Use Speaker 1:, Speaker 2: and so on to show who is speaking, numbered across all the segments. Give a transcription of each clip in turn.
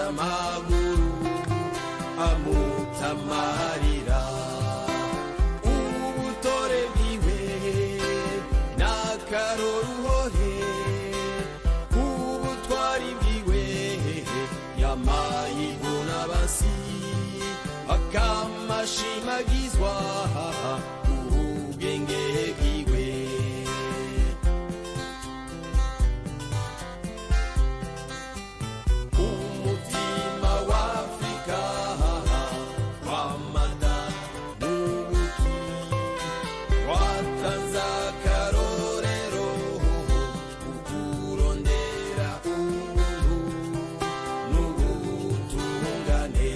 Speaker 1: Amaguru amutamarira ubutore bwiwe n'akaroruhore, ubutwari bwiwe yamaye ivunabasi akamashimagizwa ubwenge bwiwe. Umutima wa Afrika wamata n'ubuki watanze akarorero ukurondera ubuntu n'ubutungane.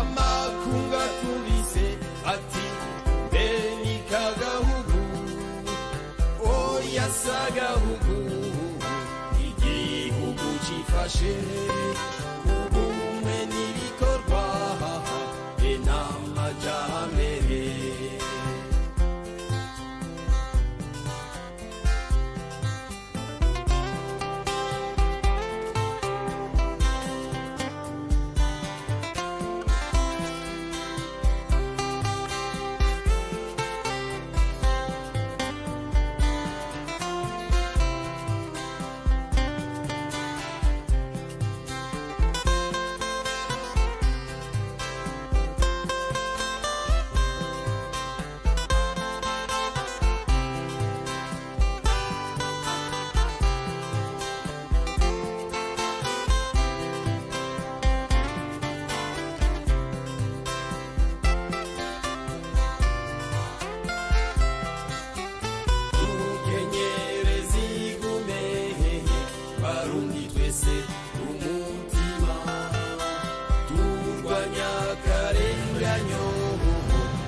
Speaker 1: Amakunga tubise ati mbe ni kagahugu, oya sagahugu, igihugu cifashe ubumwe n'ibikorwa be n'amajambere. Dukenyereze igume, Barundi twese umutima, turwanya akarenganyo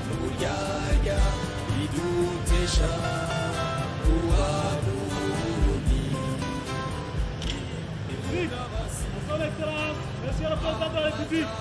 Speaker 1: n'uburyarya bidutesha kuba Burundi.
Speaker 2: Son Excellence, Monsieur le Président de la République.